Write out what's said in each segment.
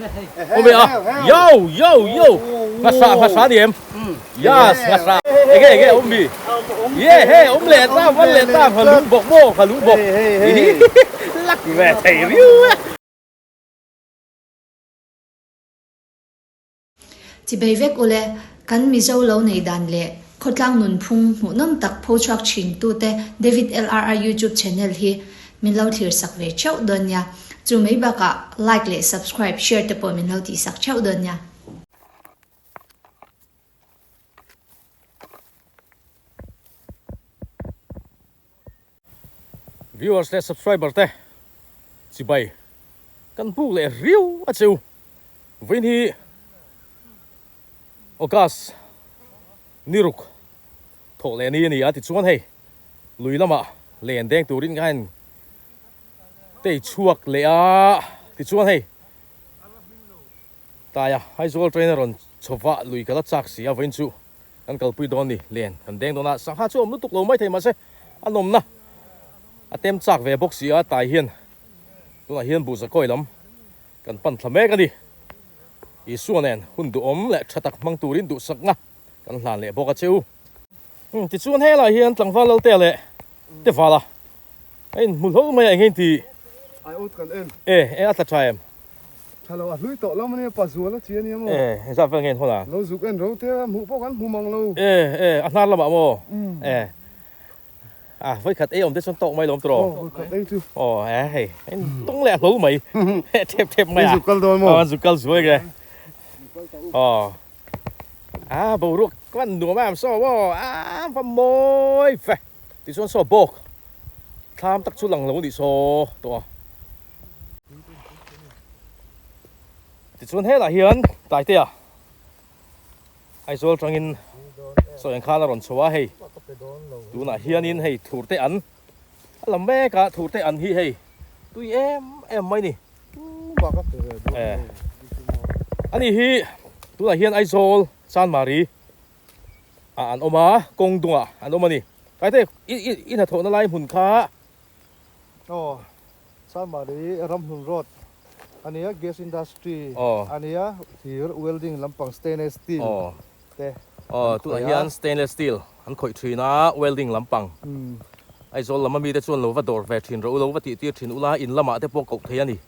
Awm e a. Yo yo yo. Nghasa nghasa ni em? Yes nghasa. Enge enge awm mi? Ye he awm leh ta van leh ta nghalung bawk maw nghalung bawk. Lak ve thei riu e. Chibei vek ule, kan Mizo lo nei dan leh khawtlang nunphung hmuhnawm tak pho chhuak thin tute David LRR YouTube channel hi min lo thlir sak ve theuh dawn nia. Chu mai bakah like leh subscribe, share te pawh min lo tih sak theuh dawn nia. Viewers leh subscriber te chibai kan buk leh riau a cheu. Vawiin hi August ni ruk thawh leh ni a ni a tichuan hei lui lamah len deng turin ka en tei chhuak leh a tichuan hei Taia Aizawl train a rawn chho vah lui ka la chak si a vawiin chu kan kalpui dawn ni len kan deng dawn a sangha chu a awm lutuk lo mai thei mahse a nawmna a tem chak ve bawk si a tai hian tunah hian buhzakawi lam kan pan thla mek a ni Isua nen hun duhawm leh tha tak hmang turin duhsakna kan hlan leh bawk a cheu tichuan helaiah hian tlangval Laltea leh Tevala A in hmu hlauh mai a eng engti? Ai awt kan en. E, e a tla tha em? Tha lo, a hlui tawh lam ania pa zual a chi ania maw? E, engzat vel nge in hawn a? Lo zuk en ro te a, hmuh pawh kan hmu mang lo. E, e, a hnar lamah maw? E, a vawikhat ei awm te chuan tawk mai lawm tawh. Aw, vawikhat ei chu. Aw, e hei, a in tung leh hlauh mai, thep thep mai a. In zuk kal dawn maw? Aw, zuk kal zuai nge. Aw, a boruak ka van nuam em saw maw, a va mawi ve. Tichuan saw bawk thlam tak chu lang lo anih saw tawh a. Tichuan helah hian Taitea Aizawl tangin saw eng khan a rawn chho a hei tunah hianin hei thur te an a la mek a thur te an hi hei tui em em mai ni. Ani hi tunah hian Aizawl Chanmari ah an awm a, kawng dungah an awm a ni. Kaite, i i i hnathawhna lai hmun kha. Aw, Chanmari Ramhlun Road a nia, Gas Industry a nia, thir welding lampang stainless steel te an khawih a. Aw, tunah hian stainless steel an khawih thin a, welding lampang. Aizawl lam ami te chuan lo va dawr ve thin rawh u, lo va tih tir thin ula, in lamah te pawh koh thei a ni.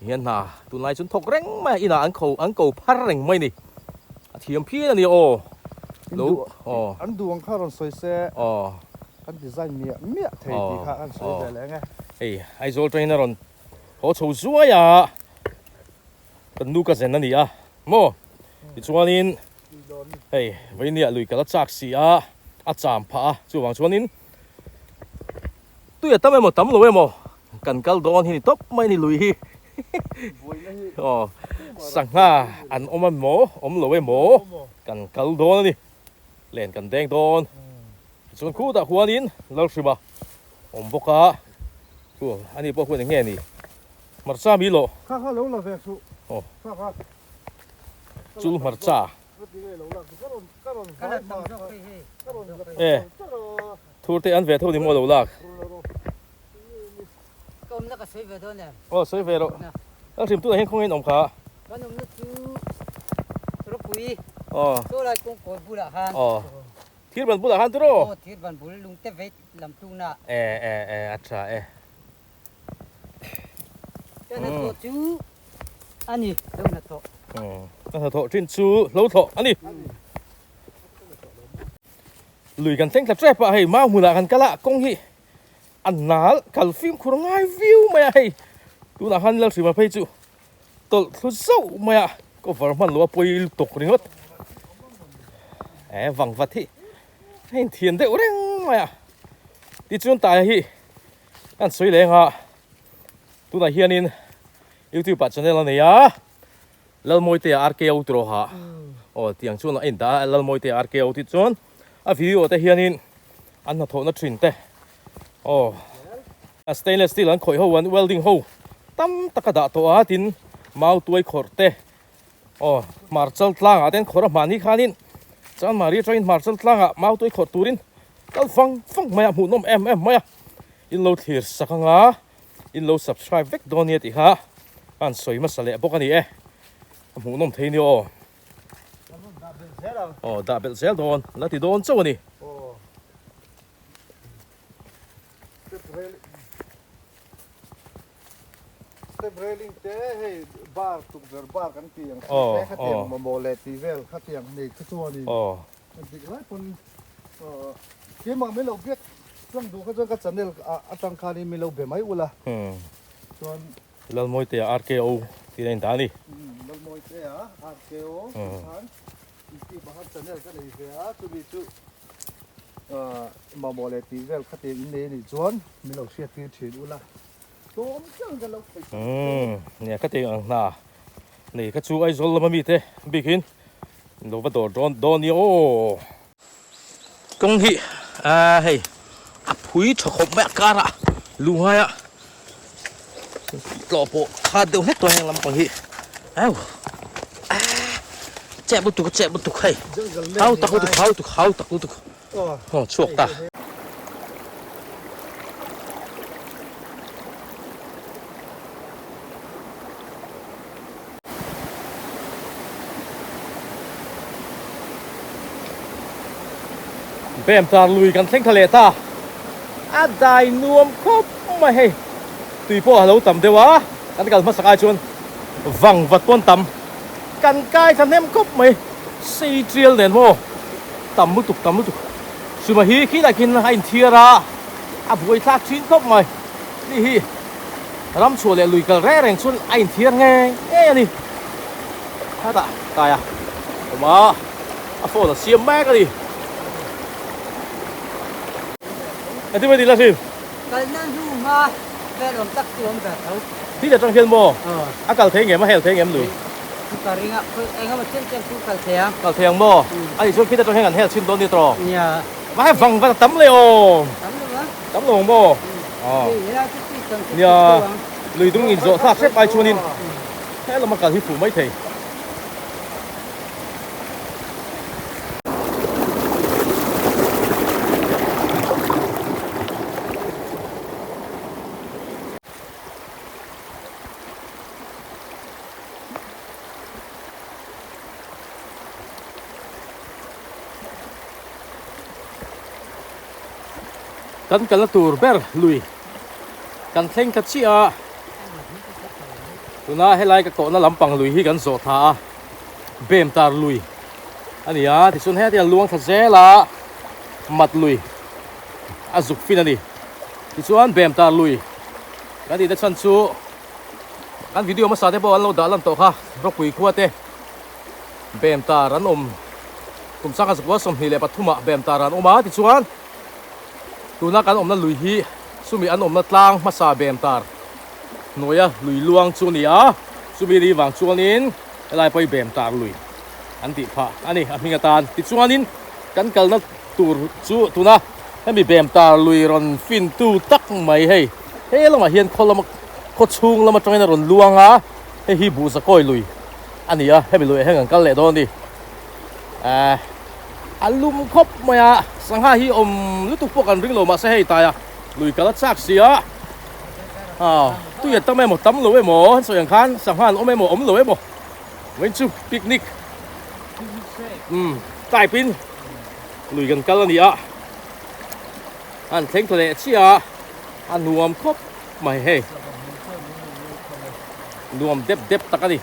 Hian hna tunlai chuan thawk reng mai a, inah an ko an ko phar reng mai a ni. A thiam phian a ni aw. Lo aw. An duh ang kha rawn sawi se. Aw. Kan design miah miah thei tih kha an sawi ve leh ang e. Hei Aizawl train a rawn haw chho zuai a, kan nu ka zen a ni a maw? Tichuanin hei Vainia lui kal a chak si a, a cham phah a, chuvang chuanin Tui a tam emaw tam lo emaw kan kal dawn hi ni tawp mai ni lui hi aw sangha an awm emaw awm lo emaw kan kal dawn a ni len kan deng dawn chuan khutah khuanin Lalhrima awm bawk a chu ani pawh khuan eng nge ni hmarcha mi lawh kha kha lo la ve suh aw kha kha chul hmarcha e Thur te an ve tho ni maw lo lak. Ka awmna ka sawi ve dawn em? Aw sawi ve rawh. Ka hrim tunah hian khawngaih in awm kha. Kan awmna chu ropui. Aw. Chaw lai kawngkawi bulah khan. Aw. Thir ban bulah khan tiraw? Aw thir ban bul lungte vei lam tlukna. E e e a tha e. Ka hnathawh chu a ni lo hnathawh. Ka hnathawh thin chu hlo thlawh a ni. Lui kan thleng thla tep a hei mau hmunah kan kal a kawng hi a nal kal fimkhur ngai viau mai a hei tunah khan Lalhrima phei chu tawlh thlu zauh mai a cover hman lo a pawi lutuk ringawt e vang vat hi a inthian deuh reng mai a tichuan taia hi kan sawi leng a tunah hianin youtube ah channel a nei a. Lalmawitea RKO tiraw ha aw tiang chuan a indah a Lalmawitea RKO tih chuan a video te hianin an hnathawhna thin te aw stainless steel an khawih ho an welding ho tam tak a dah tawh a tin mau tuai khawrh te aw hmarchal tlangah te an khawrh a hmahni khanin Chanmari atangin hmarchal tlangah mau tuai khawrh turin kal vang vang mai a hmuhnawm em em mai a in lo thlir sak anga. In lo subscribe vek dawn nia tih kha an sawi hmasa leh bawk a ni e. A hmuhnawm thei nia aw. Aw dah belh zel dawn la ti dawn chauh a ni. Step railing te hei bar tukverh bar kan tih ang chi te khatiang mamawh leh tih vel khatiang nei kha chuan in dik lai pawn keimah min lo biak tlang duh kha chuan ka channel atang khanin min lo be mai ula chuan Lalmawitea RKO tih a indah a ni. Lalmawitea RKO tih khan YouTube ah khan channel ka nei ve a, chumi chu mamawh leh tih vel khatiang in nei a nih chuan min lo hriat tir thin ula tlawm tlang ka lo khawih sak che. Nia khatiang ang hna nei kha chu Aizawl lama mite bikin in lo va dawr dawn dawn nia aw. Kawng hi ahh hei a phui tha khawp mai a karah lunghaiah tlawh pawh khat deuh hlek tawh heng lampang hi au ahh chep lutuk a chep lutuk hei hau tak lutuk hau tuk hau tak lutuk aw chhuak ta. Bem tar lui kan thleng thla leh ta a dai nuam khawp mai hei tui pawh a lo tam deuh a kan kal hmasak ai chuan vang vat pawn tam kan kai thla hnem khawp mai sei tial nen maw tam lutuk tam lutuk suma hi khi takin a inthiar a a buai thlak thin khawp mai ni hi. Ram chhuah leh lui kal reng reng chuan a inthiar ngei ngei a ni. Hetah kai a awm a, a phone a siam mek a ni. Engtin mai tih la hrim? Kalna hnu hma vel awm tak chu awm ber tho. Tih atang hian maw? A kal thei ngem a hel thei ngem lui? Chu ka ring a, khawi eng emaw chen chen chu kal thei ang. Kal thei ang maw? A nih chuan khit atang hian kan hel chhin dawn ni tawh. Nia. Mahse vang vat a tam leh awm. Tam lo a. Tam lo ang maw? Nia, lui dung inzawh thlak hrep ai chuanin he lama kal hi fuh mai thei. Kan kalna tur ber lui kan thleng ta chiah a, tuna helai ka kawhna lampang lui hi kan zawh tha a, bem tar lui a ni a, tichuan heti a luang thla zel a, mat lui a zuk fin a ni, tichuan bem tar lui kan tihna chhan chu kan video hmasa te pawh an lo dah lan tawh kha rawpui khua te bem tar an awm kum sangha zakua 23 ah bem tar an awm a, tichuan. Tuna kan awmna lui hi chumi an awmna tlang hmasa bem tar hnuaia lui luang chu a ni a, chumi ni vang chuanin helai pawh hi bem tar lui an tih phah a ni a hming atan. Tichuanin kan kalna tur chu tuna hemi bem tar lui rawn fin tu tak mai hei he lamah hian khaw lama khaw chhung lam atangin a rawn luang a, hei hi Buhzakawi lui a ni a, hemi luiah hian kan kal leh dawn a ni. Ehh a lum khawp mai a, sangha hi awm lutuk pawh kan ring lo mahse hei taia lui kal a chak si a, aw tui a tam emaw tam lo emaw an sawi ang khan sangha an awm emaw awm lo emaw vawiin chu picnic umm type in lui kan kal a ni a, an thleng tha leh chiah a, a nuam khawp mai hei nuam dep dep tak a ni.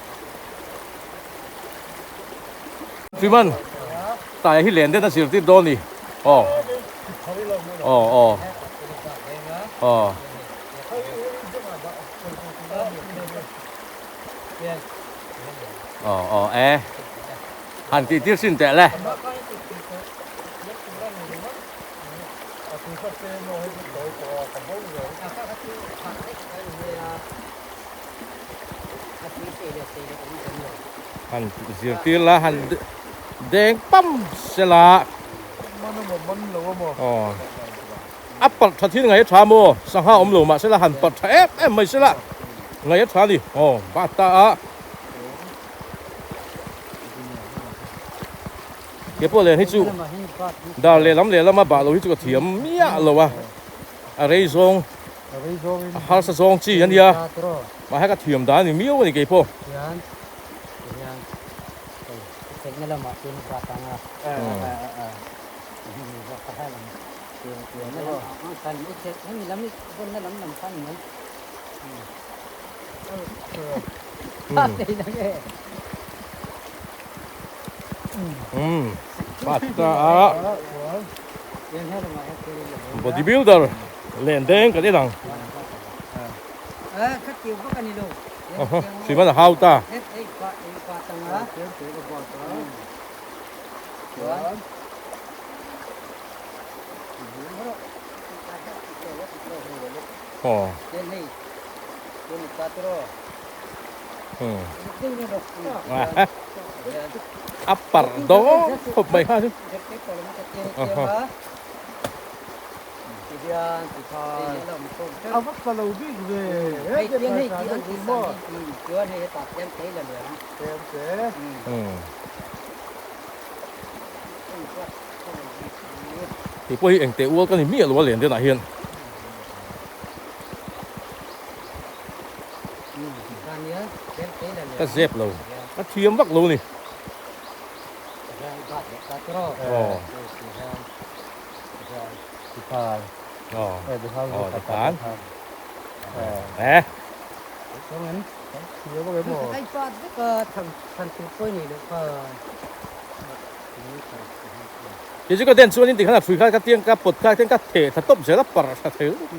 Chuman taia hi len den a zirtir dawn ni aw aw aw aw aw aw e han tih tir sin teh le. Han zirtir la han deng pam se la aw a parh tha thil ngaih a tha maw sangha awm lo mahse la han parh tha em em mai se la ngaih a tha a ni aw bat ta a ke pawh len hi chu dar lehlam lehlama bah lo hi chu ka thiam miah lo a a rei zawng. A harsa zawng chi a nia, mahse ka thiam dan a ni miau a ni keipawh. Tihian hei i theihna lamah chuan i bat ang a. Na lam ang ang khan i theih hemi lam i vawnna lam lam khan mai. Kha thei na nge. Bat ta a. Body builder len deng kan en ang. Hrim a hau ta. A parh dawn khawp mai kha chu. A va tla lo bik ve he te phai sa deuh tur maw tlem te. Hei pawh hi engteh ual ka ni miah lo a len denah hian. Ka zep lo ka thiam vak lo a ni. Aw. Tikhan eh Kei chu ka den chuanin tikhan a hrui kha ka tiang ka pawt kha tiang ka theh thla tawp zel a parh thla thei lutuk.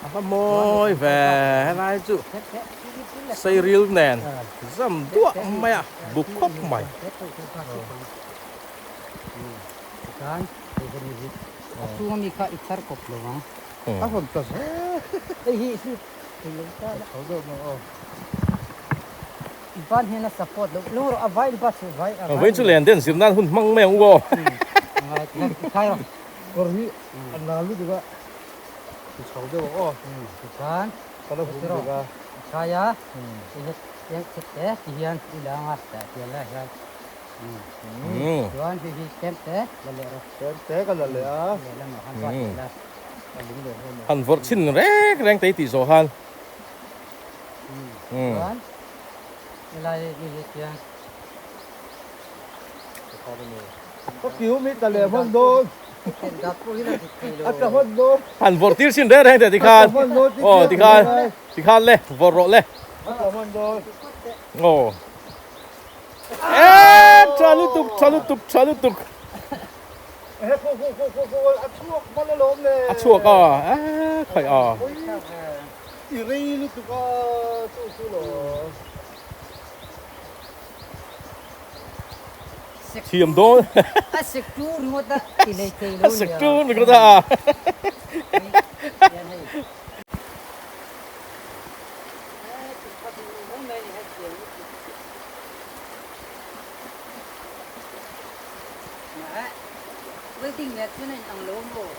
A va mawi ve helai chu seiril nen zam duah mai a buk khawp mai. Vawiin chu len den zir nan hun hmang mai ang u aw. Kawr hi a nal lutuk a, ti chho deuh ang aw. Tikhan ka la hum bawk a. A khai a, hei het te ti hian i la ang a, tah pian lai hian. Chuan hei hi tlem te la leh rawh. Tlem te ka la leh a. Lehlamah khan bat leh la. A lung leh hmun a. Han vawrh chhin reng reng te i tih zawh khan. Chuan helai mi hi tiang. Ka piu mi ta leh hman dawn. A tla hman dawn. Han vawrh tir sin reng reng teh tikhan. Aw tikhan tikhan le vawrh rawh le. A tla hman dawn. Aw. Eee tha lutuk tha lutuk tha lutuk. Ehe khaw khaw khaw khaw khaw a chhuak hman alawm le. A chhuak a eee khai a. I rei lutuk a chu chu lo. Thiam dawn. A sek tur ringawt a ti lei thei lo A sek tur ringawt a. Welding nen chuan a inang lo maw?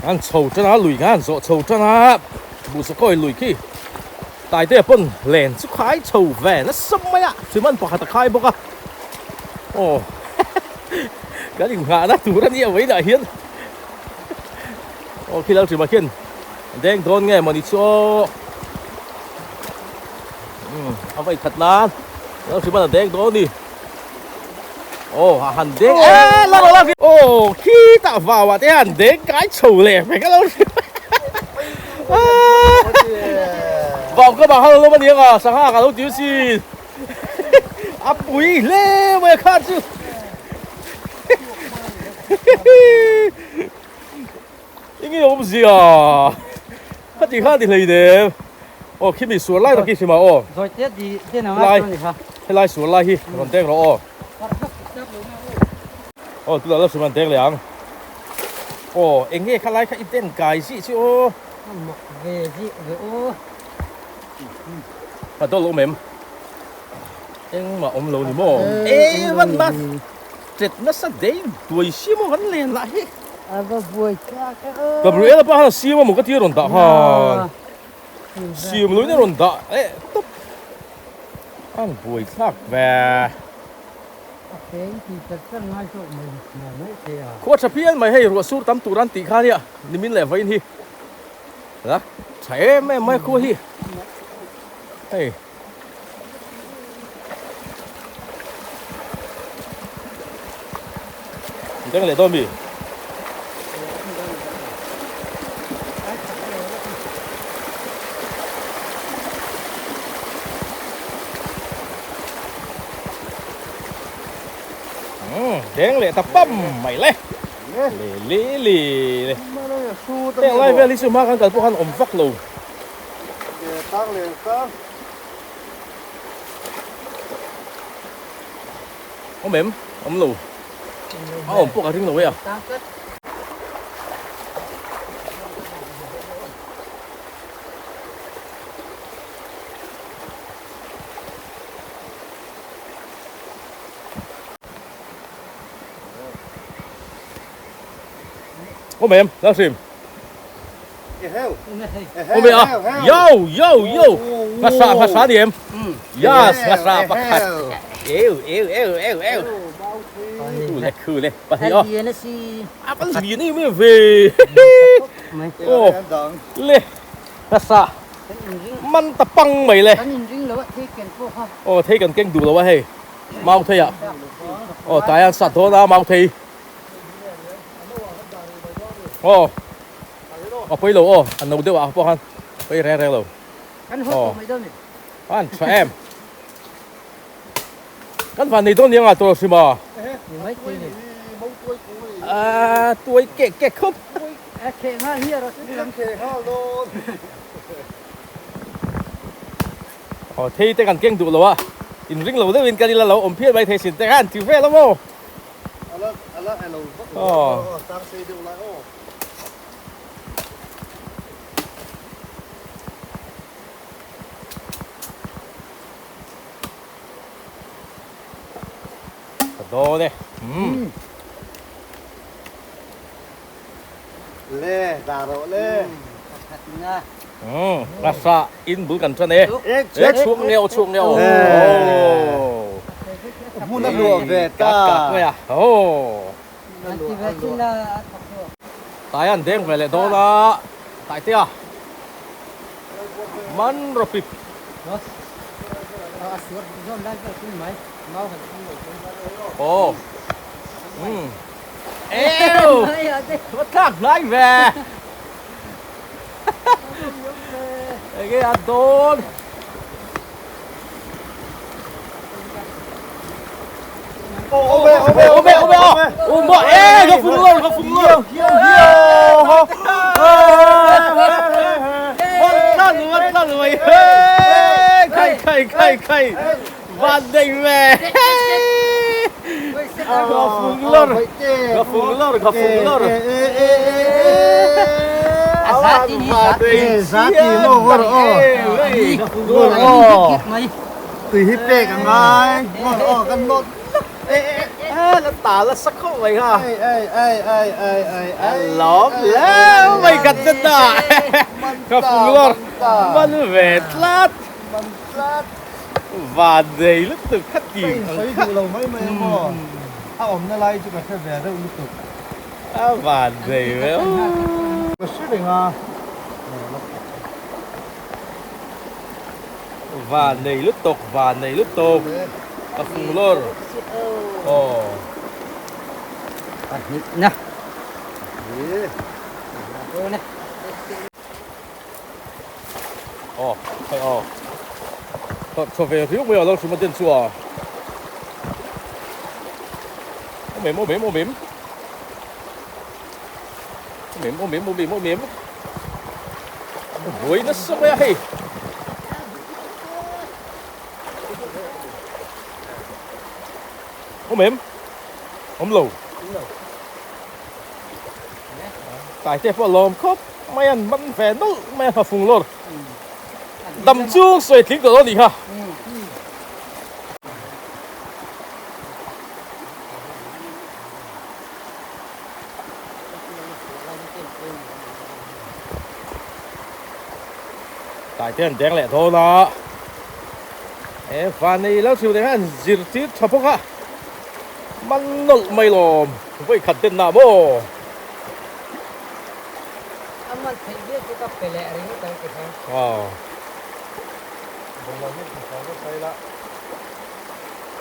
An chho tan a, lui kha an zawh chho tan a, buhsakawi lui khi Taite pawn len chu khai chho ve nasa mai a, cement pakhat a khai bawk a, aw kan inghahna tur a nia vawiinah hian aw khi Lalhrimah khian deng dawn nge mawni chu aw a vawi khat nan Lalhriman a deng dawn a ni. Aw a han deng e la la aw khitah vauah te han deng kai chho leh vek a lo vau ka bang halo a ni ang a sangha ka lo tiu sin a pui hle mai a kha chu enge awmzia khati kha ti hlei nem. Aw khimi sual lai tak hi hrim a aw. Zawi te di den ang a chuan ni kha. Helai sual lai hi rawn deng rawh aw. Aw tunah la hrim an deng leh ang. Aw eng nge kha lai kha i den kai zih chu aw. A mak ve zih ve aw. A dawl awm em? Engmah awm lo ni maw? Ei van ma tet nasa dei duai si maw kan len lah hi. A va buai tak a aw. Gabriela pa khan a siam a maw ka ti a rawn dah khan. Siam loin a rawn dah leh tawp. A han buai thlak ve. Khua tha phian mai hei ruah sur tam tur an tih kha nia nimin leh vawiin hi la tha em em mai khua hi hei. Deng leh dawn mi. Deng leh ta pam mai le. Le le le le. Heng lai vel hi chu hma kan kal pawh khan awm vak lo. Awm em? Awm lo. A awm pawh ka ring lo e a. Awm em? Lalhrim. Awm e a. Yo yo yo. Nghasa nghasa ni em? Yes, nghasa pakhat. Eu eu eu eu eu. Khu le khu le pahnih aw. A va lian em em ve. Aw le nghasa man ta pang mai le. Aw thei kan keng duh lo a hei. Mau thei ah. Aw tlai an sat dawn a mau thei. Aw a pawi lo aw a no deuh ah pawh khan pawi reng reng lo aw an tha em kan van nei dawn niang a tawh hrim a a tuai kek kek khawp aw thei te kan keng duh lo a inring lo deuhin kan ila lo awm phian mai thei sin te khan ti vel a maw. Ka dawn e. Umm. Le, dah rawh le. Umm, rasa in bul kan tan e. E chhuak nge aw chhuak nge aw. Hmun a luah ve ta. Aw. Tai an deng ve leh dawn a. Tai te a. Man rawpip. Aw. Umm. Eww. Va tlak hlai ve. Enge a dawn. Ome ome ome ome ome e ka phung lo ka phung lo Wan wan wan mai khai khai khai khai van dei ve ka phung lor ka phung lor ka phung lor Zati mo ngor o ngor o tui hi pek a ngai ngor o kan nawt la ta la sak khawp mai kha a lawm hle mai ka che ta ka phung lawr man ve tlat van nei lutuk kha tim ang kha lo mai mai a maw a awmna lai chu ka hre ve deuh lutuk a van nei ve ka hre reng a. Van nei lutuk, van nei lutuk ka fung lawr aw. Pahnih na. Aw hei aw tha ve riau mai a lo hrim a den chu a. Awm em awm em awm em awm em awm em awm em awm em buai nasa mai a hei. Awm em awm lo tai te pawh lawm khawp mai an man ve nawlh mai a hmafung lawr dam chung sawi tling tawh dawn a nih kha. Taite an deng leh dawn a, he vanei lo thil te khan zirtir tha bawk a, man nawlh mai lawm vawi khat den nah maw? A man theih viau chu ka pe leh ringawt ang ti khan. Aw. Bawlhhlawh hi thla fai vek sai la,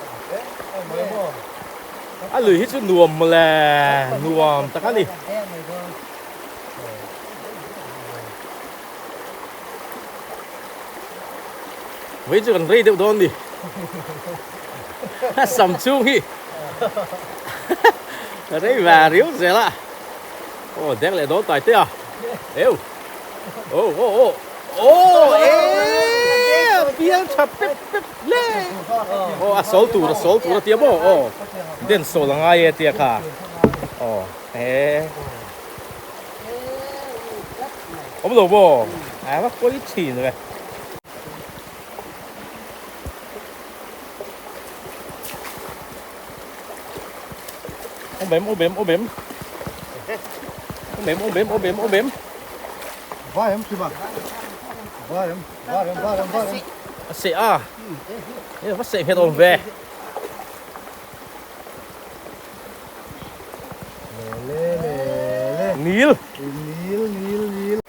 a dik em em mai maw? A lui hi chu nuam mawle, nuam tak a ni. Vei chu kan rei deuh dawn ni. A sam chhung hi rei ve riau zel a. Aw dek leh dawn tai te a. Eu. Aw aw aw. Aw e bial tha pep pep hle. Aw a sawl tur a sawl tur a tia maw. Aw den sawl a ngai e tia kha. Aw e. Awm lo maw? A va pawi thin ve. Awm em, awm em, awm em. Awm em, awm em, awm em, awm em. Vai em hrima. Vai em, vai em, vai em, vai em. A seh a. E va seh nghet awm ve. Le le le. Nil. Nil nil nil.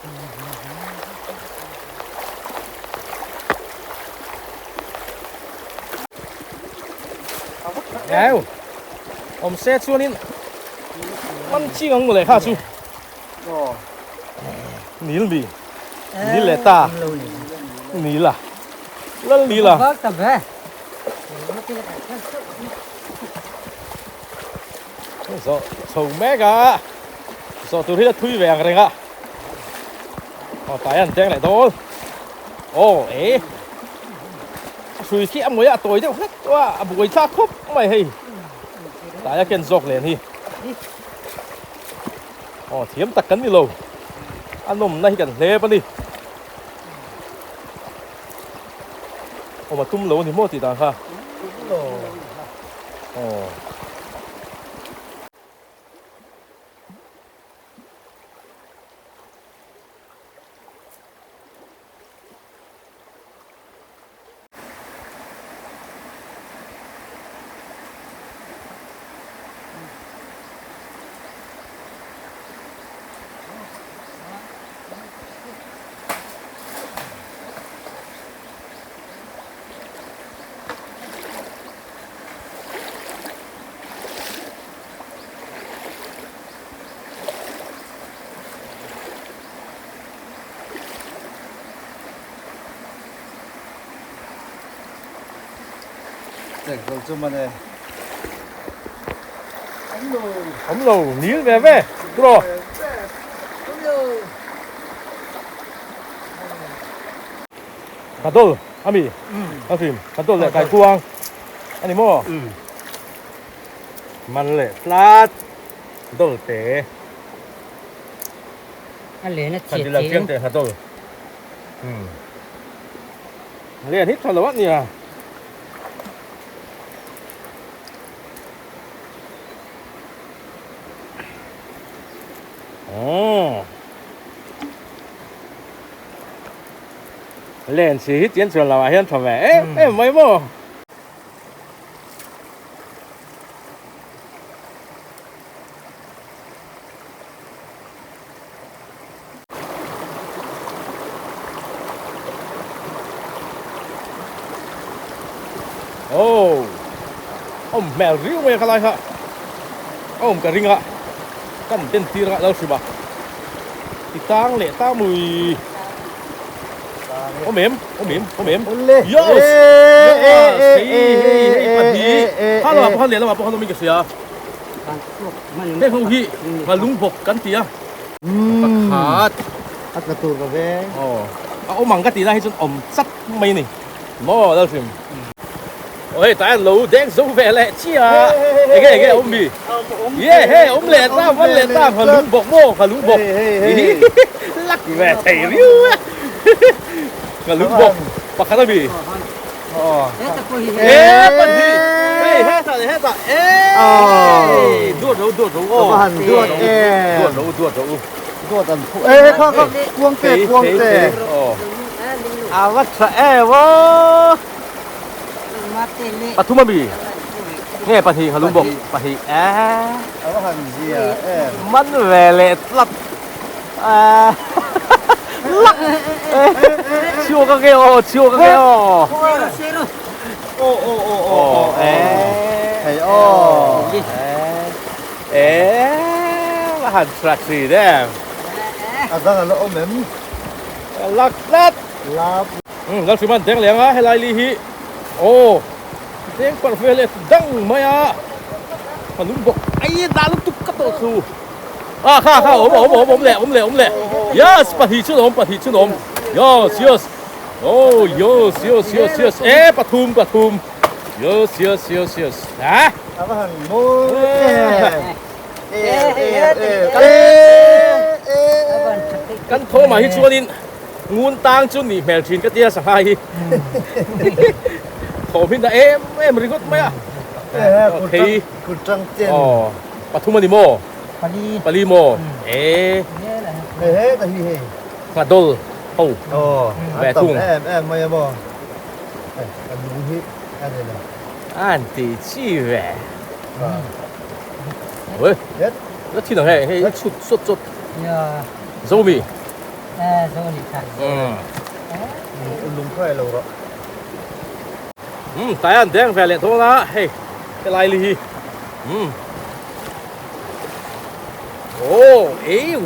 Au. Awm se chuanin man ching ang mawle kha chu. Nil mi. Nil leh ta. Nil a. Lal nil a. Zawh chho mek a, zawh tur hi a thui ve ang reng a, aw tai an deng leh dawn, aw e a hrui khi a mawi a tawi deuh hlek tawh a, a buai thlak khawp mai hei, tai a ken zawk len hi, aw thiam tak kan ni lo, a nawmna hi kan hlep a ni. Awm a tum lo a ni maw tih dan kha. Tum lo. Aw. Chek lo chu mane. Awm lo. Awm lo, nil ve ve. Turaw. Awm lo. Kadol ami a hrim kadol leh kaikuang a ni maw? Man leh tlat dol te. A len a chiah chiah in. Teh kadol. Len hi tha lo a nia. Aww. Len si hi chian chuan lo ah hian tha ve em em mai maw. Oh awm hmel riau mai a khalai kha a awm ka ring a kan den tir a lo hrim a ti tang leh tang mui awm em awm em awm em yes yes hei hei hei pahnih kha lamah pawh khan lehlamah pawh khan awm in ka hria. Heng ho hi nghalung bawk kan ti a, pakhat a tla tur ka veng. Aw, a awm ang ka tih lai hi chuan awm chat mai a ni maw Lalhrim? Aw hei tah hian lo deng zo ve leh chiah a, enge enge a awm mi? Ye hei awm leh ta man leh ta nghalung bawk maw nghalung bawk lak ve thei riau e nghalung bawk pakhat a mi. E pahnih hei hetah leh hetah e duat ro duat ro aw han duat e duat ro duat ro duat an phu e kha kha kuang te kuang te aw A va tha em aw. Pathum a mi. Nge pahnih nghalung bawk pahnih e. A va han zia em. Man ve leh tlat. Lak. Chhuak a nge aw chhuak a nge aw. Aw aw aw aw e. Hei aw. E va han tha thin em. A dang a la awm em? Lak tlat. Lap. Umm Lalhriman deng leh anga helai li hi aw deng parh vel leh dang mai a ka lung bawk ai dah lutuk ka tawh thu a kha kha awm awm awm awm leh awm leh awm leh yes pahnih chu awm pahnih chu awm yes yes oh yes yes yes yes e pathum pathum yes yes yes yes ha a va han mawi em em em em kan thawmah hi chuanin Ngun tang chu nih hmel thin ka tia sangha hi thawm hi na em em ringawt mai a. Thei aw pathum a ni maw? Pali. Pali maw? E. He he ta hi hei. Nghadol ho. Aw an tam em em mai a maw. A lung hi a ni lo. An ti chi ve. Oi. La thin ang hei hei chhut chawt chawt. Zomi. Umm tlai an deng ve leh dawn a hei helai li hi umm aw eu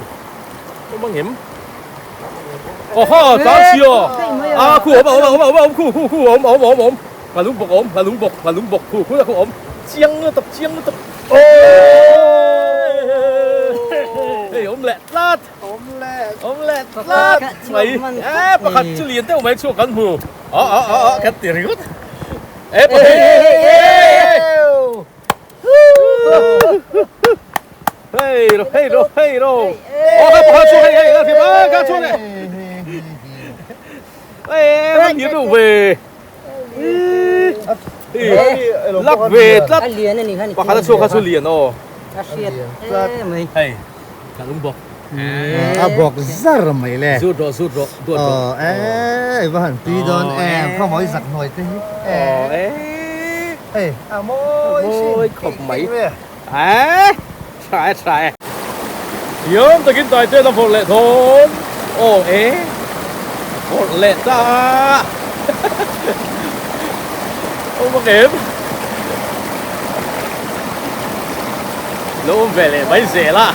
awm ang em aw ha tlan si aw a khu awm awm awm awm awm khu khu khu awm awm awm awm nghalung bawk awm nghalung bawk nghalung bawk khu khu khu awm chiang lutuk chiang lutuk aw hei awm leh tlat. Awm leh. Awm leh tlat mai. E pakhat chu lian deuh mai chhuak kan hmu. A a a a kan ti ringawt. E pakhat. Hei ro hei ro hei ro. Aw ka pakhat chu hei hei ka thim a ka chu le. Ei man lian deuh ve. Lak ve tlat. Pakhat a chhuak kha chu lian aw. A hriat mai. Hei. Ka lung bawk. A bawk zar mai le. Zut rawh zut rawh duat rawh. Aw e i va han tui dawn em khaw mawi zak hnuai te hi. Aw e. Hei a mawi a mawi khawp mai. E tha e tha e. Thiam takin tai ten a vawrh leh dawn. Aw e vawrh leh ta. Awm ang em? Lo awm ve leh mai zel a,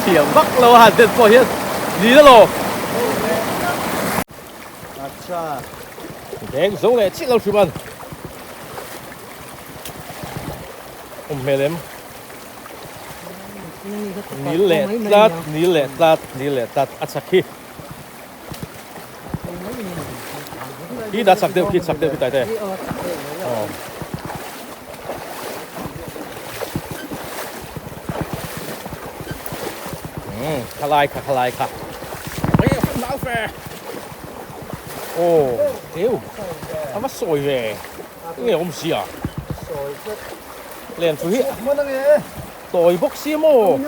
thiam vak lo a han den pawh hian ni na lo. Deng zo leh chiah lo hrim an awm hmel em? Nil leh tlat, nil leh tlat, nil leh tlat a chak hi. Khi dah chak deuh khi chak deuh khi tai te. Aw. Um, khalai kha khalai kha. Oi, nau fe. Oh, teu. Ava sawi ve. Nge awm sia. Sawi tlat. Len chu hi. Tawi bawk si maw.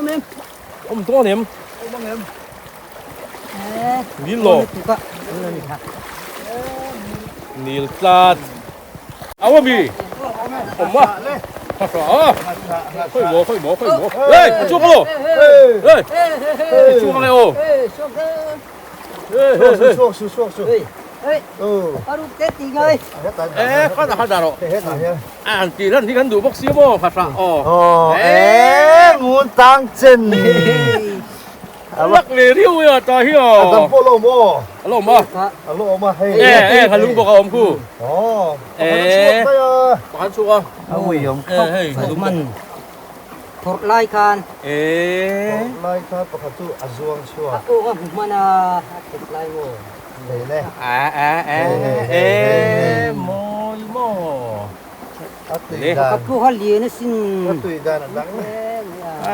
Awm dawn em? Awm ang em? Nil lo. Nil tlat. Au ami. Awm a. Ha hra a. Khoi mo khoi mo khoi mo. Ê, a chuak lo. Ê. Chuak le o. Ê, chuak su chuak su. Ê, kha dah kha dah rawh. An tih lan hi kan duh bawk si maw kha hrah aw. Aw e ngun tang chen. Lak ve riau e ta hi aw. A dang pawh a lo awm aw. A lo awm a. A lo awm a hei. E e kha lung bawk a awm khu. Aw. Pakhat a chhuak daih a. Pakhat a chhuak a. A ui awm khawp. Hei kha lung bawk. Phawrh lai khan. E. Phawrh lai khan pakhat chu a zuang chhuak. A aw a hmu hman a a thut lai maw. Hei le. A a a e mawi maw. A tui dan. Ka phu kha lian a sin. A tui dan a dang.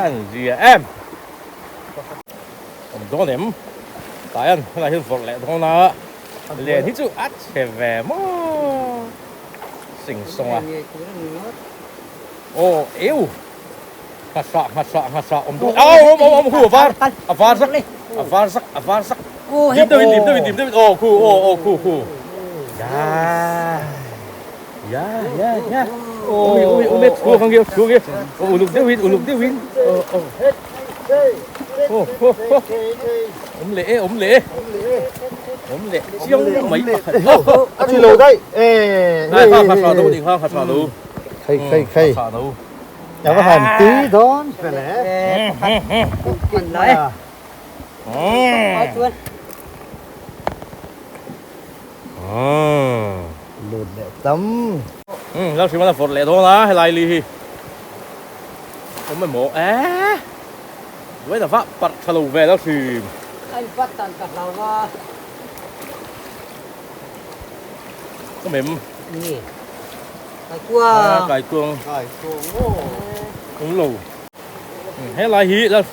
An zia em. Awm dawn em. Tlai an helai hian vawrh leh dawn a. Len hi chu a chhe ve maw. Sing sawng a. Aw eu. Nghasah nghasah nghasah awm dawn. Au awm awm awm hu a var. A var zak. A var zak a var zak. Dim deuhin dim deuhin dim deuhin aw khu aw aw khu khu. Ya. Ya ya ya. Umi umi umi chhuak ang chhuak e. Aw uluk deuhin uluk deuhin. Aw aw. Aw aw aw. Awm leh e awm leh e. Awm leh chiang mai pakhat. A ni lo daih. Nai kha kha tha lo ni kha kha tha lo. Khai khai khai. Kha tha lo. Ya va han tui dawn fel e. Hman lai. Ai chuan. Lut leh tam. Lal hrim a la vawrh leh dawn a helai li hi. Awm emaw e. Buai ta vah parh tha lo ve lal hrim. A in pat tan ka hlau a. Awm em? Ni. Kaikuang. Kaikuang. Kaikuang aw. Awm lo. Helai hi lal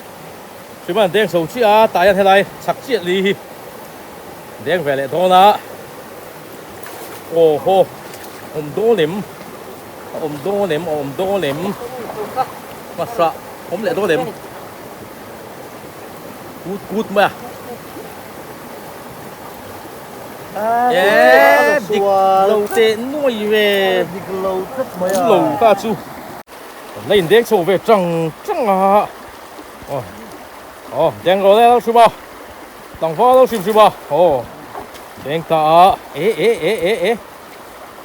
hrim an deng chho chiah a tah hian helai chhak chiah li hi deng ve leh dawn a aw haw awm dawn em a awm dawn em a awm dawn em hmasa awm leh dawn em kut kut mai a e dik lo teh nuai ve dik lo tlat mai a awm lo ta chu. La in deng chho ve tang tang a aw aw deng rawh le lo hrim a tlangval lo hrim hrim a aw deng ta a e e e e e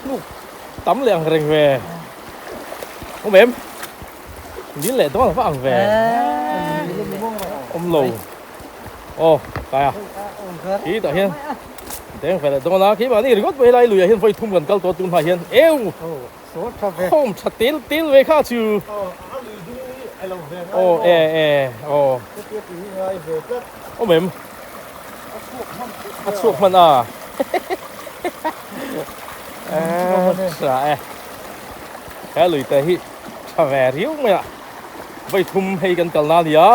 hnuk tam leh ang reng ve awm em nil leh dawn va ang ve awm lo aw kai a khi tah hian deng ve leh dawn a khi mahni ringawt pawh helai luiah hian vawi thum kan kal tawh tun hma hian eu. Khawm tha tel tel ve kha chu. Aw e e aw. Awm em? A chhuak hman a. Tha e. He lui te hi tha ve riau mai a. Vawi thum hei kan kalna a ni a.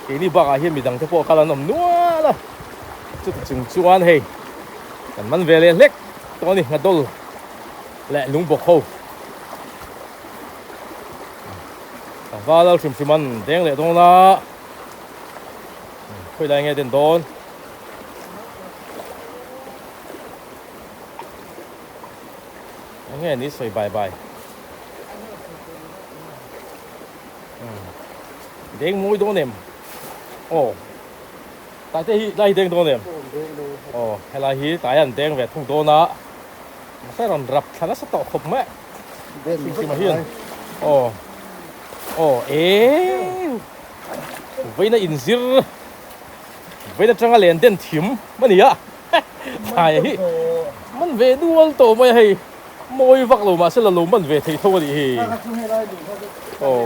Keini bakah hian midang te pawh kal an awm nual a. Chuti chung chuan hei kan man ve leh hlek tawh a ni ngadawl. leh lung bawk ho tlangval lal hrim hrim an deng leh dawn a khawi lai nge den dawn eng nge ni sawi bai bai deng mawi dawn em aw tai te hi lai hi deng dawn em aw helai hi tai an deng ve thung dawn a. Mahse rawn rap thla nasa tawh khawp mai a Sikkim ah hian aw aw eeuh vawiin a inzir vawiin atanga len den thim a ni a thlai hi man ve nual tawh mai a hei mawi vak lo mahse la lo man ve thei tho a nih hi aw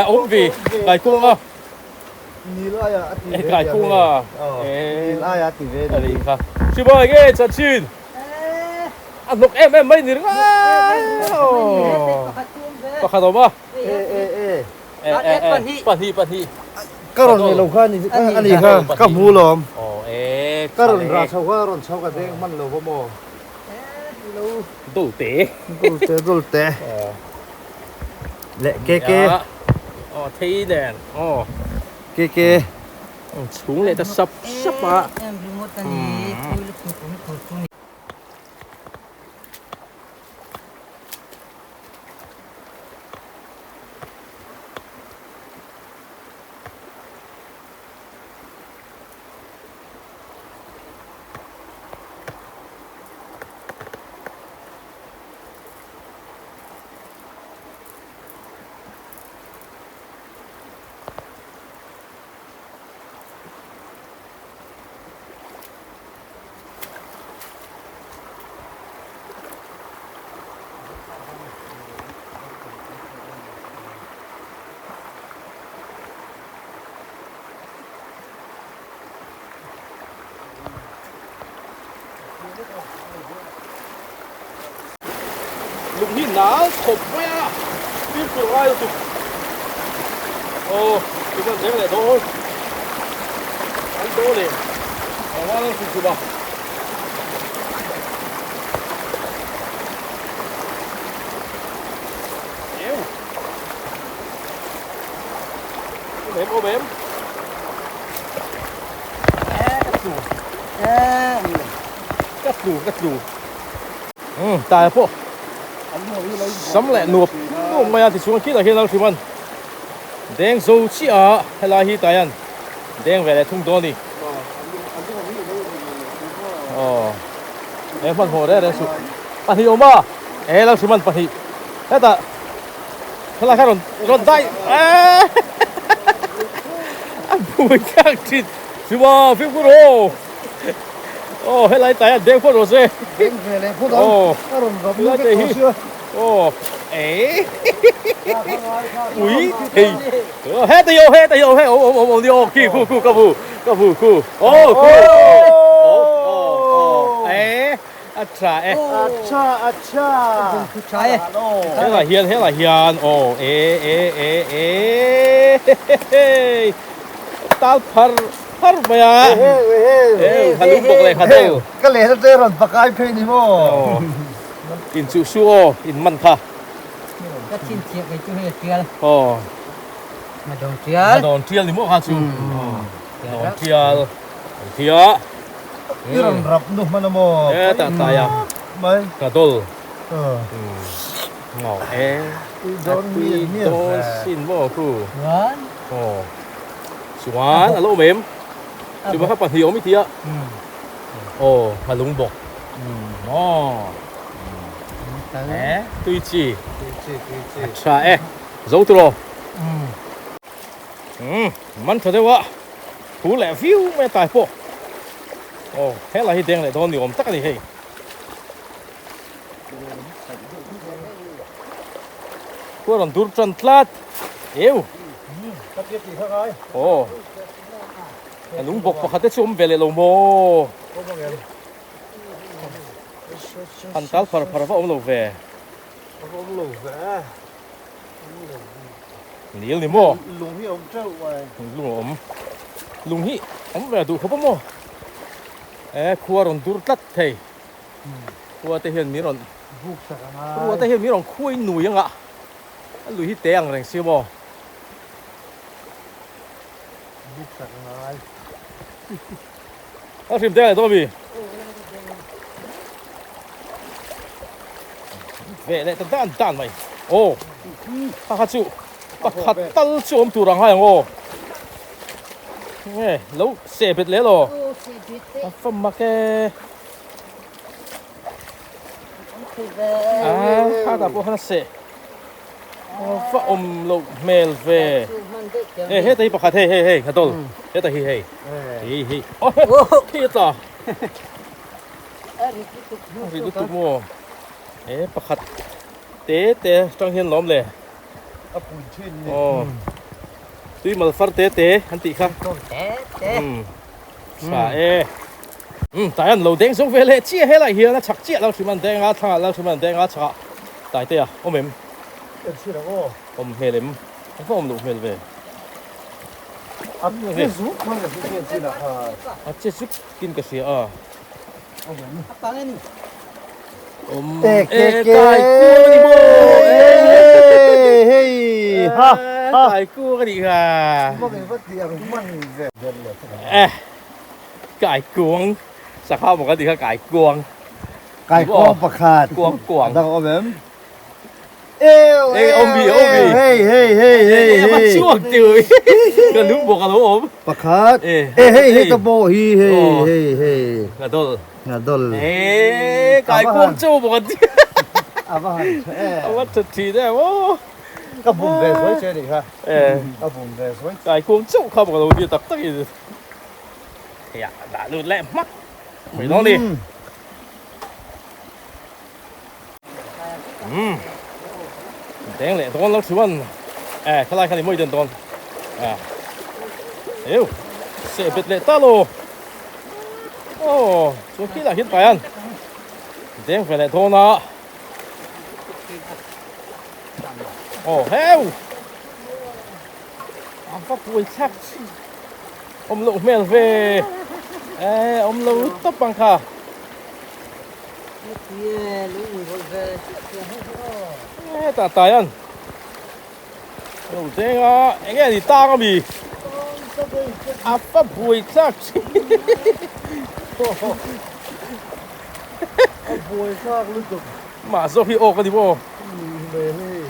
awm ve kaikuang a. Nil aia a ti ve Kai kunga. Nil aia a ti ve ni. Ani kha. Chibai nge chanchin. A hnawk em em mai ni ringawt. Pakhat awm a. E e e. E e e. Pahnih pahnih. Ka rawn nei lo kha ani ani kha ka hmu lawm. Aw e. Ka rawn rah chho kha rawn chho ka deng hman lo va maw. Dolte. Dolte dolte. Leh ke ke. Aw thei nen aw. Ke ke. Chhung leh ta sap sap a. Em ringawt a ni thui lutuk awm tur chu ni. Lung hi nal khawp mai a, fimkhur ngai lutuk. Aw, tichuan zeng leh dawn. An dawn em? Engah an hrim hrim a. Eww. Awm em, awm em. tlu. Ka tlu ka tlu. Umm tai pawh sam leh nuap nuap mai a tichuan khilai hian Lalhriman deng zo chiah a helai hi taian deng ve leh thung dawn a ni. Aw he hmanhmawh reng reng suh pahnih awm a e Lalhriman pahnih hetah helai kha rawn rawn dai eehh a bui thlak thin Hriwa fimkhur aw. Aw helai tai a deng phawt rawh se. Deng ve leh phawt ang. A rawn rap lut vek tawh sia. Aw ei. Ui thei. He ta hi aw he ta hi aw he awm awm awm ni aw khi khu khu ka vu ka vu khu. Aw khu. Aw aw aw e a tha e. A tha a tha. Khu tha e. Helai hian helai hian aw e e e e. Tal phar phar mai a. Ew ka lung bawk leh kha deuh. Ka lehna te rawn pakai phei ni maw. In chuh su aw in man kha. Ka chin chiah kei chu hei a tial. Aw. Hmadawng tial. Hmadawng tial ni maw kha chu. Hmadawng tial. An thia. I rawn rap nu hman a maw. E ta ta ya. Mai. Ka dol. Aw. Ngau e. Tui dawn mian mian. Tui dawn sin maw khu. Chuan. Aw. Chuan a lo awm em? Chuan kha pahnih awm i ti a. Aw, a lung bawk. Maw. E, tui chi. Tui chi, tui chi. A tha e. Zo tur aw. Umm, man tha deuh a. Thu leh viu mai a tai pawh. Aw, helai hi deng leh dawn ni awm tak a ni hei. Khua rawn dur tan tlat. Eu. Aw. A lung bawk pakhat te chu awm ve leh lo maw? Han tal phar phar va awm lo ve. Nil ni maw? Lung hi awm teuh mai. Lung a awm. Lung hi awm ve duh khawp a maw? E khua rawn dur tlat thei. Khua te hian min rawn buk sak ang a. Khua te hian min rawn khuai nui ang a. A lui hi te ang reng si maw? Buk sak ang ai. A hrim te ang dawn mi. Ve leh ta dan dan mai. Aw. Kha kha chu pakhat tal chu awm tur ang hai ang aw. Nge lo seh bet leh law. A fam mak e. A kha dah pawh khan a seh. Va awm loh hmel ve. E heta hi pakhat hei hei hei ka dawl. Heta hi hei. Hei hei. Aw khi a tla. A ri lutuk maw. E pakhat te te tang hian lawm le. A pui thin ni. Aw. Tui mal far te te an tih kha. Te te. Tha e. Umm tai an lo deng zawng ve leh chiah helai hian a chhak chiah lo hrim an deng a thlangah lo hrim an deng a chhakah tai te a awm em? En chhin ang aw. Awm hmel em? A va awm loh hmel ve. A che zuk khan ka hria en chin ah khan. A che zuk kin ka hria a. Awm em? A pang e ni. Awm e tai kuang a ni maw? Hei hei ha ha. Tai kuang a nih kha. Hmang in va ti ang man ve. Eh kai kuang sangha maw kan tih kha kai kuang. Kai kuang pakhat. Kuang kuang. A dang a awm em? Eo eo awm bi awm bi. Hei hei hei hei hei. A chhuak tui. Ka lung bawk a lo awm. Pakhat. E hei hei ka pawh hi hei hei hei. Ka dawl. Nga dawl. E kai kuang chauh bawk an ti. A va han tha em. A va tha thin em aw. Ka bum ve zuai che nih kha. E. Ka bum ve zuai. Kai kuang chauh kha bawk a lo nia tak tak in. Hei a dah lut leh hmak mai dawn ni. Umm. Deng leh dawn lo chuan e khalai khan i mawi den dawn. A. Eu. Seh bet leh ta lo. Aw, chuan khi lah hian pai an. Deng ve leh dawn a. Aw, heu. A va buai thlak. Awm loh hmel ve. E, awm lo tawp ang kha. Hetah tai an lo deng a eng nge ni tang ami a fa buai thlak thin. A buai thlak lutuk. Mah zawk hi awk a ni maw? Nih hmel hei.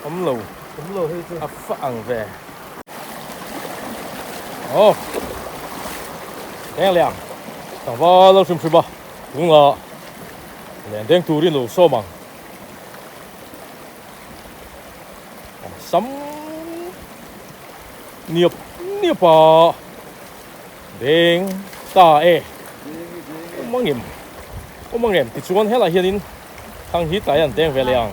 Awm lo. Awm lo hei chu. A fa ang ve. Aw. Deng leh ang. Tlangval lo hrim hrim a. Tunga len deng turin lo sawm ang. Sam niap niap a deng ta e. Awm ang em? Awm ang em? Tichuan helaiah hianin thang hi tlai an deng ve leh ang.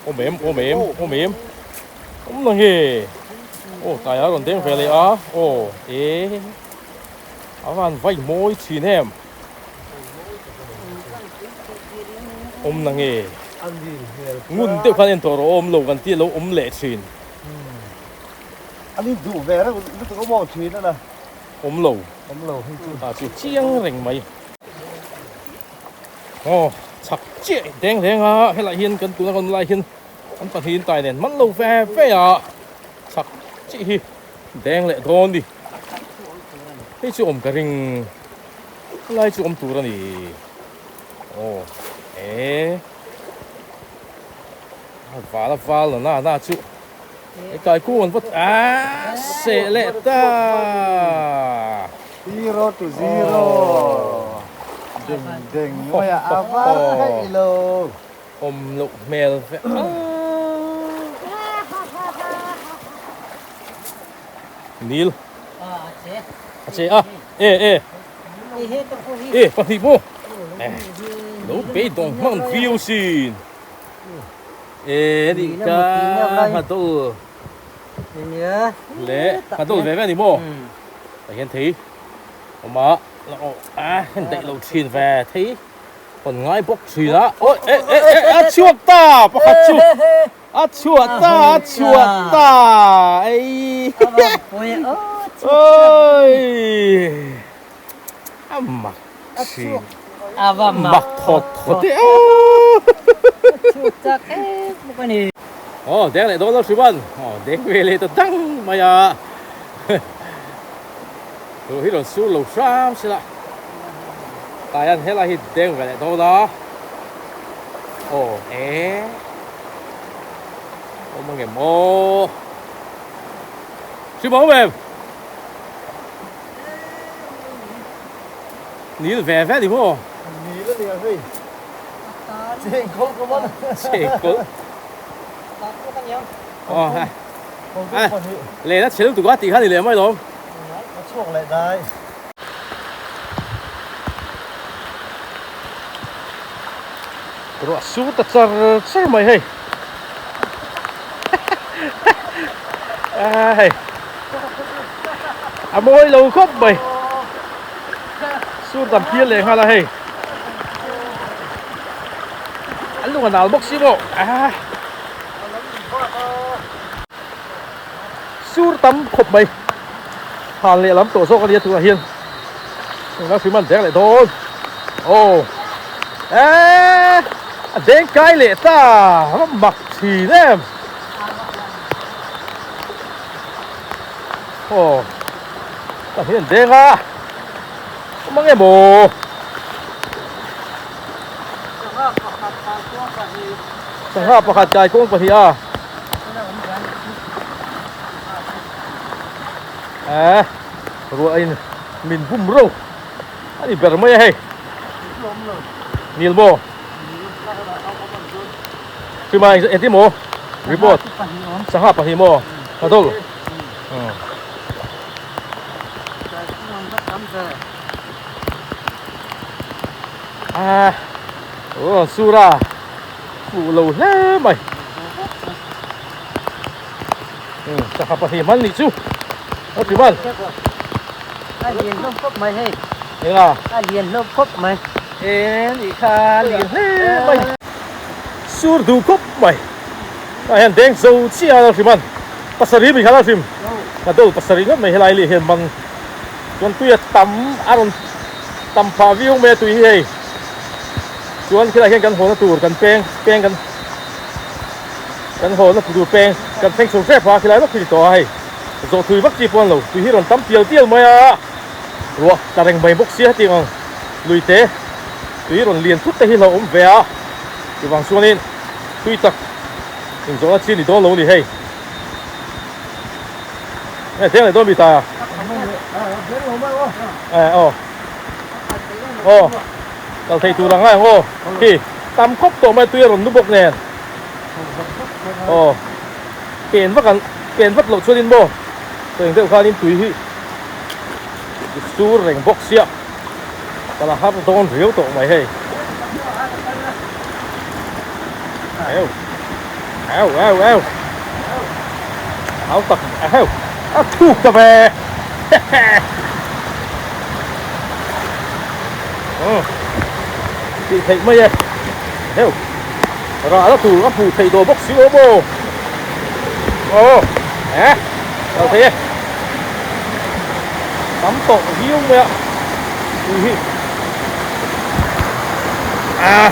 Awm em? Awm em? Awm em? Awm na nge? Aw tlai a rawn deng ve leh a. Aw e. A van vai mawi thin em? Awm na nge? Ngun deuh khan en tawh rawh awm lo kan tih lo awm leh thin. An in duh ve reuh lutuk awm awm thin a na. Awm lo. Awm lo hei chu. A chu chiang reng mai. Aw chak chiah deng reng a helai hian kan tuna kan lai hian an pahnihin tai nen man lo ve ve a chak chiah hi deng leh dawn ni. Hei chu awm ka ring. Helai chu awm tur a ni. Aw e a val a val na na na chu e kai kung an va a seh leh ta. Zero to zero. Deng deng mai a a var hei lo. Awm loh hmel ve a. Nil. A che a. E e. E pahnih maw? Lo beidawng hmang viau sin. E nih ka nghadol. Le nghadol ve ve a ni maw? Tah hian thei awm a la aw a heng daih lo thin ve thei hawn ngai bawk thin a. Awi e e e a chhuak ta pakhat chu. A chhuah ta, a chhuah ta, ei. Oi. A mak thin. A mak thawt thawt e. Chhuak chak em bawk a ni. Aw, deng leh dawn lo hrim an. Aw, deng ve leh ta dang mai a. Ruah hi rawn sur lo hram sela. Taian helai hi deng ve leh dawn a. Aw e. Awm ang em aw. Hrim awm em? Nil ve ve ni maw? Nil a ni ang hei. Chengkawl ka man. Chengkawl. Aw ha. Len a chhel tuk a tih kha ni leh mai lawm. A chhuak leh dai. Ruah sur ta char char mai hei. Hei. A mawi lo khawp mai. Sur tam phial leh nghal a hei. An lung a nal bawk si maw. Sur tam khawp mai. Hal leh lam tawh zawk a nia tunah hian engla hrim an deng leh dawn. Aw eee a deng kai leh ta a mak thin em. Aw tah hian an deng a awm ang em aw. Sangha pakhat kai kawng pahnih a. Eh, ruah in min bum ro a ni ber mai a hei. Nil maw? Chuma engtin maw? Report. Sangha pahnih maw? Thadol. Ah, oh, sura. Fuh lo hle mai. Sangha pahnih hman nih chu. A ti man. A lian hlawm khawp mai hei. Enga? A lian hlawm khawp mai. E nih kha a lian hle mai. Sur duh khawp mai. Tah hian deng zo chiah a lo hrim an. Pasarih mi kha lo hrim. Ka dol pasarih ngawt mai helai leh hian mang chuan tui a tam a rawn tam phah viau mai a tui hi hei. Chuan khilai hian kan haw na tur kan peng peng kan kan haw na tur peng kan thleng chho hrep a khilai vak khi ni tawh a hei. Zawh thui vak chi pawh an lo tui hi rawn tam tial tial mai a, ruah tla reng mai bawk sia hetiang ang lui te tui rawn lian thut te hi hlauhawm ve a, chuvang chuanin tui tak inzawhna chi a ni dawn lo a ni hei. Nge theng leh dawn mi ta? Eh aw aw kal thei tur ang ngai ang aw khi tam khawp tawh mai tui a rawn nu bawk nen aw. Pen vak an pen vat loh chuanin maw cheng deuh khanin tui hi i sur reng bawk sia ka la har dawn riau tawh mai hei eu eu eu eu hau tak eu a thuk ta ve tih theih mai e eu. Rah la tur a hmuh theih tawh bawk si aw maw? Aw eh kal thei e tam tawh viau mai a tui hi ah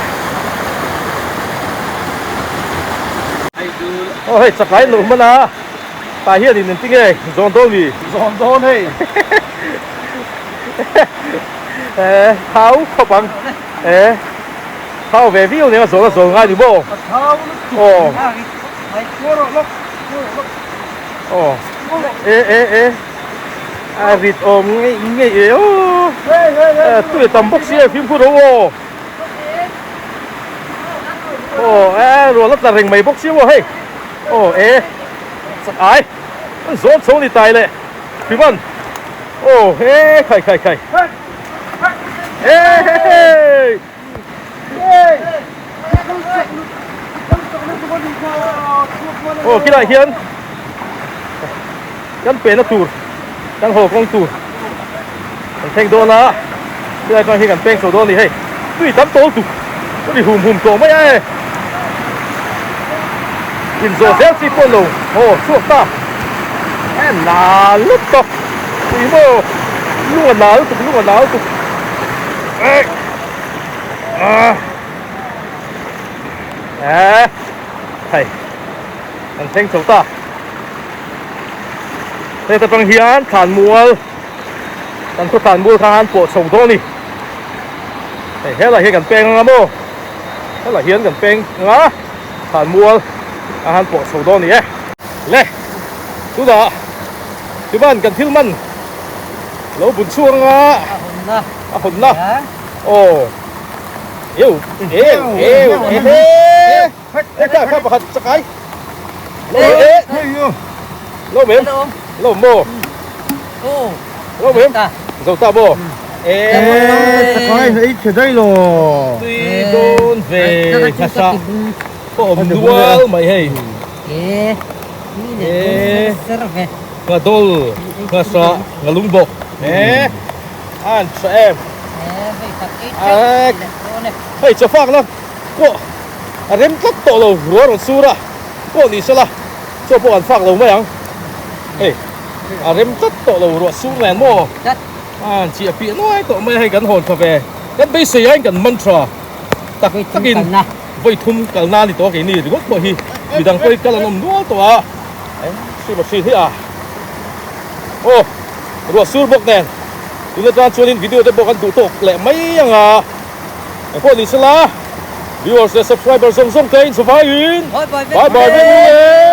aw hei chakai lo hman a tah hian in engtin nge zawn dawn mi zawn dawn hei eh thau khawp ang eh. Thau ve viau nen a zawl a zawl ngai ni maw? Ka thau lutuk. Aw. Aw. E e e. A rit awm ngei ngei e aw. Tui a tam bawk si e fimkhur ho aw. Aw e rual a tla reng mai bawk si maw hei. Aw e. Chak ai. An zawn chho ni tai le. Hriman. Aw e khai khai khai. E he he. Aw khilaiah hian kan pehna tur kan haw kawng tur kan thleng dawn a khilai atang hian kan peng chho dawn a ni hei tui tam tawl tuk a ri hum hum tawh mai a e inzawh zel chi pawh lo haw chhuak ta e nal lutuk tui maw lung a nal lutuk lung a nal lutuk. Hei kan thleng chho ta heta tang hian thlan mual kan khaw thlan mual kha an pawh chho dawn a ni hei helai hian kan peng anga maw helai hian kan peng anga thlan mual a han pawh chho dawn a ni e le tunah chuan kan thil man lo bun chhuak anga a hawn na aw eu eu eu ehe e kha kha pakhat chakai lo e lo mem lo mo lo mem zo ta bo e chakai na ei che dai lo tui dawn ve ngasa pawh awm nual mai hei e e Nghadol, nghasa, nghalung bawk e a an tha em. Hei chawfak la pawh a rem tlat tawh lo ruah rawn sur a pawh ni sela chaw pawh an fak lo mai ang. Hei a rem tlat tawh lo ruah sur nen maw a an chiah piah nuai tawh mai a hei kan hawn tha ve kan beisei aiin kan man tha tak takin vawi thum kalna a ni tawh a keini ringawt pawh hi midang pawhin kal an awm nual tawh a. Hri machine hi a aw ruah sur bawk nen tuna tan chuanin video te pawh kan duh tawk leh mai ang a engpawh ni sela viewers leh subscriber zawng zawng te in chawvaiin bye bye bye vek ule.